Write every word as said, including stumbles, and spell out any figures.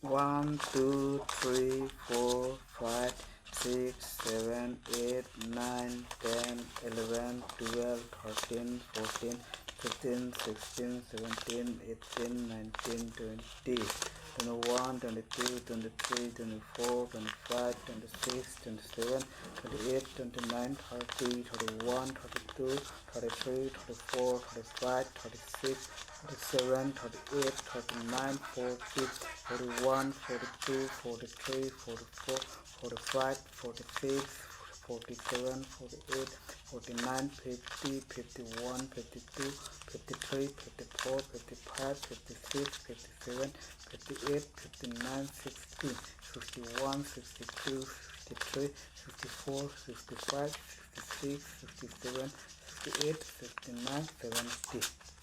One, two, three, four, five, six, seven, eight, nine, ten, eleven, twelve, thirteen, fourteen, fifteen, sixteen, seventeen, eighteen, nineteen, twenty, twenty-one, twenty-two, twenty-three, twenty-four, twenty-five, twenty-six, twenty-seven, twenty-eight, twenty-nine, thirty, thirty-one, thirty-two, thirty-three, thirty-four, thirty-five, thirty-six, thirty-seven, thirty-eight, thirty-nine, forty, forty-one, forty-two, forty-three, forty-four, forty-five, forty-six, forty-seven, forty-eight, forty-nine, fifty, fifty-one, fifty-two, fifty-three, fifty-four, fifty-five, fifty-six, fifty-seven, fifty-eight, fifty-nine, sixty, sixty-one, sixty-two, sixty-three, sixty-four, sixty-five, sixty-six, sixty-seven, sixty-eight, sixty-nine, seventy.